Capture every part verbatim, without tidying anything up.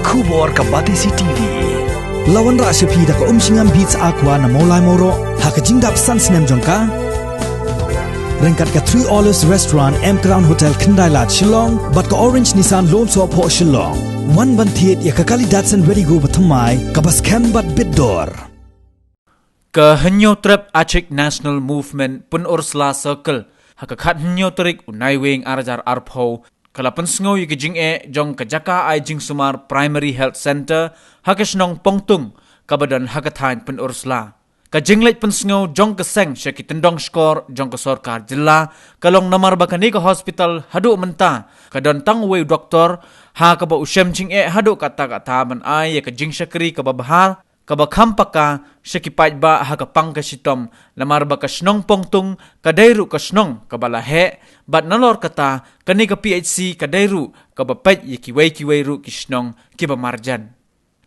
Khubor ka Batesi T V. La wanrah sha phi da ka Umshngam Beats Aqua na Mawlai Mawroh ha ka jingdap san snem jong ka. Ryngkat ka Three Olives Restaurant, M Crown Hotel, Khyndai Lad, Shillong, bad ka Orange Nissan Lone Soh Phoh, Shillong. Wan ban thied ïa ka kali Datsun Redi-GO bathymmai kaba skhem bad bit dor. Ka Hynñiewtrep Achik National Movement Pynursla Circle ha ka khathynñiew tarik u Naiwieng ar hajar arphew ka la pynsngew ïa ka jingeh jong ka jaka ai jingsumar Primary Health Centre ha ka shnong Pongtung kaba don ha ka thaiñ Pynursla. Ka jingleit pynsngew jong ka seng sha ki tyndong shkor jong ka sorkar jylla ka long namar ba kane ka hospital haduh mynta ka don tang uwei u doktor, ha kaba u shem jingeh haduh katta katta ban ai ïa ka jingshakri kaba bha kaba kham paka sha ki paidbah ha ka pang ka shitom, namar ba ka shnong Pongtung ka dei ruh ka shnong kaba la heh, bad nalor kata kane ka P H C ka dei ruh kaba peit ïa kiwei kiwei ruh ki shnong kiba marjan.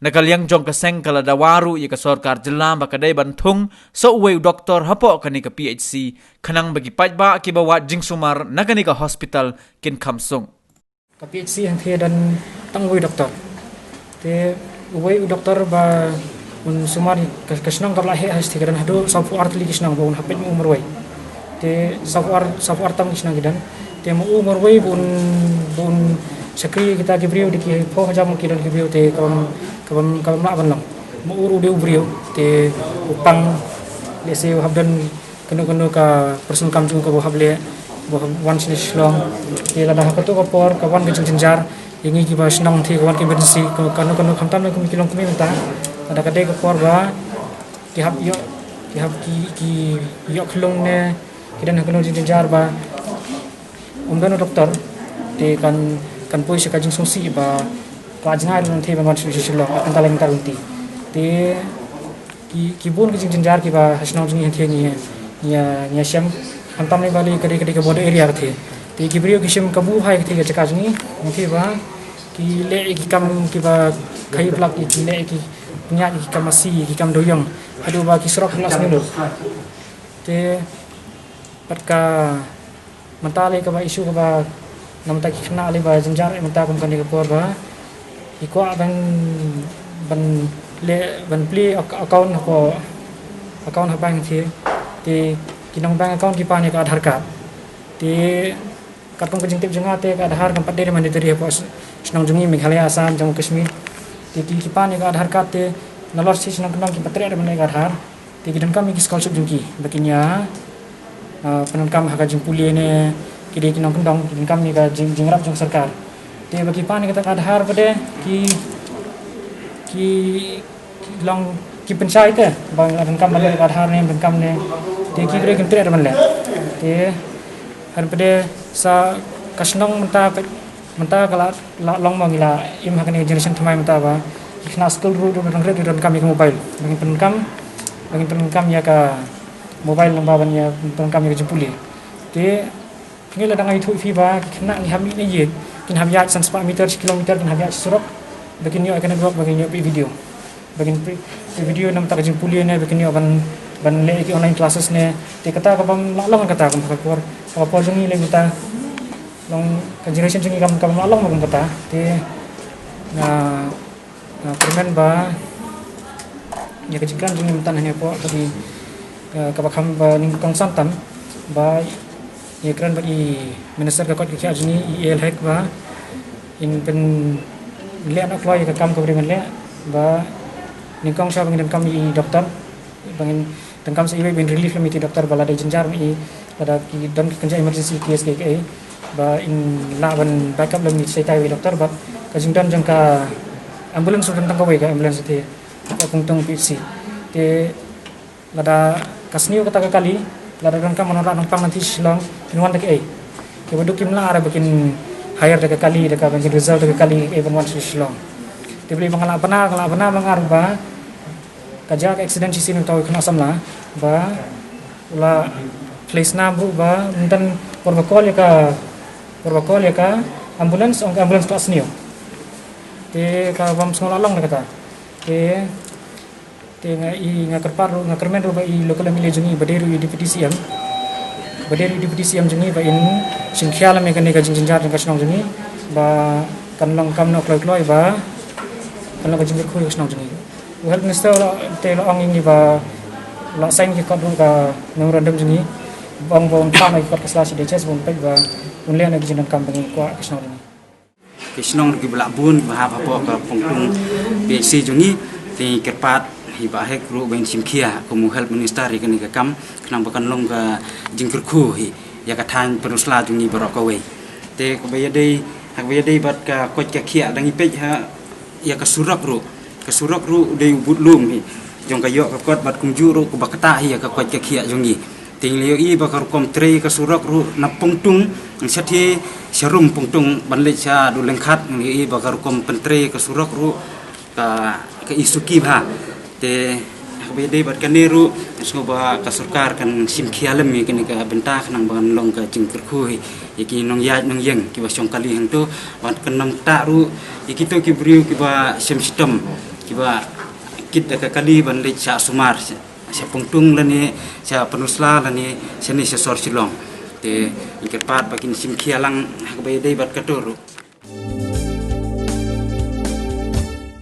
Na ka liang jong ka seng ka la dawa ruh ïa ka sorkar jylla ba ka dei ban thung sa uwei u doktor hapoh kane ka P H C, khnang ba ki paidbah kiba wad jingsumar na kane ka hospital kin kham suk. Ka P H C hangthie don tang uwei u doktor. Te uwei u doktor ba un sumar ka, ka shnong kaba la heh hangthie ka don haduh sawphew ar tylli ki shnong ba un hap peit ma u marwei. Te sawphew ar, sawphew ar tam ki shnong ki don. Te ma u marwei ba un, ba un shakri kita ki briew da ki phew hajar mo ki don ki briew te ka bym, ka bym, ka bym lah ban long. Ma u ruh u dei u briew te u pang, lehse u hap don kano kano ka personal kam jong u kaba u hap leh, ba u hap wan shane sha Shillong. Te lada ha kato ka por ka wan ka jingjynjar ïa ngi kiba shnong hangthie, ka wan ka emergency, ka, kano kano, khamtam lei kum ki long kmie mynta. Lada ka dei ka por ba ki hap ïoh, ki hap ki, ki ïoh khlung ne ki don ha kano jingjynjar ba ym don u doktor, te kan, kan poi sha ka jingsngewsih ba ka la jngai ruh hangthie ban wan sha Shillong, kan ta lei mynta ruh hangthie. Te ki, ki bun ki jingjynjar kiba ha shnong jong ngi hangthie ngi, ngi, ngi shem, khamtam lei ba lei ka dei, ka dei ka border area kathie. Te ki briew ki shim kabu bha ïa kathie ka jaka jong ngi, hangthie ba ki leh ïa ki kam kiba khaïi palat, ki leh ïa ki pynïaid ïa ki kam masi, ïa ki kam dewïong, haduh ba ki surok ki la sniew lut. Te pat ka mynta lei kaba issue kaba na mynta ki khynnah lei ba jynjar mynta kum kane ka por ba ki kwah ban, ban leh, ban plie ac-, account hapoh, account ha bank hangthie. Te ki nong bank account ki pan ïa ka Aadhaar card. Te katkum ka jingtip jong nga te ka Aadhaar kam pat dei mandatory hapoh shnong jong ngi Meghalaya, Assam, Jammu Kashmir. Te ki, ki pan ïa ka Aadhaar card te nalor shi shnong kyndong ki pat treh ban leh ka Aadhaar. Te ki donkam ïa ki scholarship jong ki ba kin ïa, ah, pyndonkam ha ka jingpule ne ki dei ki nongkyndong, ki donkam ïa ka jing, jingïarap jong sorkar. Te ba ki pan ïa kata ka Aadhaar pat de ki, ki, ki long ki pynshai te ba la donkam ban leh ka Aadhaar ne, donkam ne. Te ki briew kim treh ban leh. Te hadien pat de sa ka shnong mynta pat mynta ka la, la long mo ngi la im ha kane ka generation thymmai mynta ba ki khynnah skul ruh, ruh, ruh, ruh donkam ïa ka mobile. Ba ngin pyndonkam, ba ngin pyndonkam ïa ka mobile lyngba ban ïa pyndonkam ïa ka jingpule. Te ngi la dang ai thuh ïa phi ba ki khynnah ngi hap mih na ïing, kin hap ïaid san spah meter, shi kilometer, kin hap ïaid surok ba kin ïoh ïa ka network, ba kin ïoh peit video. Ba kin peit, peit video na bynta ka jingpule ne ba kin ïoh ban, ban leh ïa ki online classes ne. Te kata ka bym lah long kata, kum ha ka por, ha ka por jong ngi lei mynta long ka generation jong ngi kam, kam lah long kum kata. Te nga, nga kyrmen ba ïa ka jingkren jong ngi mynta hangne hapoh ka dei, eh, kaba kham ba nyngkong san tam ba ïa kren bad i Minister ka koit ka khiah jong ngi, i A L Hek, ba in pynleh noh kloi ïa ka kam kaba dei ban leh, ba nyngkong shuwa ba ngin donkam ïa i doktor, ba ngin donkam sa iwei ba in relief lem ïa i doktor ba lada jynjar ma i, lada ki don ki kynja emergency case kaei, ba in lah ban backup lem ïa i, sa itai iwei i doktor bad ka jingdon jong ka ambulance ruh don tang kawei, ka ambulance te ka Pongtung P H C. Te lada ka sniew kata ka kali, lada donkam ban wanrah nongpang na sha Shillong, kin wan da kaei? Kiba duk kim lah re ba kin hire da ka kali, da ka, ba kin reserve da ka kali, eh, ban wan sha Shillong. Te balei ba nga lah bna, nga lah bna ma nga ruh ba ka jia ka accident shisien uta u khynnah samla ba u la khlei snam ruh ba mynta por ba call ïa ka, por ba call ïa ka ambulance, ong ka ambulance ka la sniew. Te ka bym sngew lah long da kata. Te Te nga i, nga kyrpad ruh, nga kyrmen ruh ba i local M L A jong ngi ba dei ruh i Deputy C M, ba dei ruh i Deputy C M jong ngi ba in shim khia lem ïa kane ka jingjynjar jong ka shnong jong ngi, ba kan long kam noh kloi kloi ba Kan long ka jingkyrkhu ïa ka shnong jong ngi. U Health Minister la, te la ong ïa ngi ba la sign ki kot ruh ka memorandum jong ngi, ba ong ba un pan ki kot ka sla sha D H S, ba un peit ba un leh na ki jingdonkam ba ngi kwah ka shnong jong ngi. Ki shnong ruh kiba lah bun ba hap hapoh ka pongtung P H C jong ngi, te ngi kyrpad ïa i Bah Hek ruh ba in shim khia kum u Health Minister ïa kane ka kam, khnang ba kan long ka jingkyrkhu hi ïa ka thaiñ Pynursla jong ngi baroh kawei. Te kaba ïadei, ha kaba ïadei bad ka koit ka khiah, dang ïa peit ha ïa ka surok ruh. Ka surok ruh u dei u bud lum hi jong ka ïoh ka kot, bad kumjuh ruh kaba ktah hi ïa ka koit ka khiah jong ngi. Te ngi la ïohi ba ka rukom trei ka surok ruh na pongtung, ngi sha thie sha rum pongtung ban leit sha Dulengkhat, ngi la ïohi ba ka rukom pyntrei ka surok ruh ka, ka i suki bha. Te ha kaba ïadei bad kane ruh, sngewbha ka sorkar kan shim khia lem ïa kane ka bynta khnang ba kan long ka jingkyrkhu hi ïa ki nongïaid nongïeng kiba shong kali hangto, bad kan nang ktah ruh ïa kito ki briew kiba shem shitom, kiba kit da ka kali ban leit sha sumar, sha, sha pongtung lane sha Pynursla lane shane sha sor Shillong. Te ngi kyrpad ba kin shim khia lang ha kaba ïadei bad kato ruh.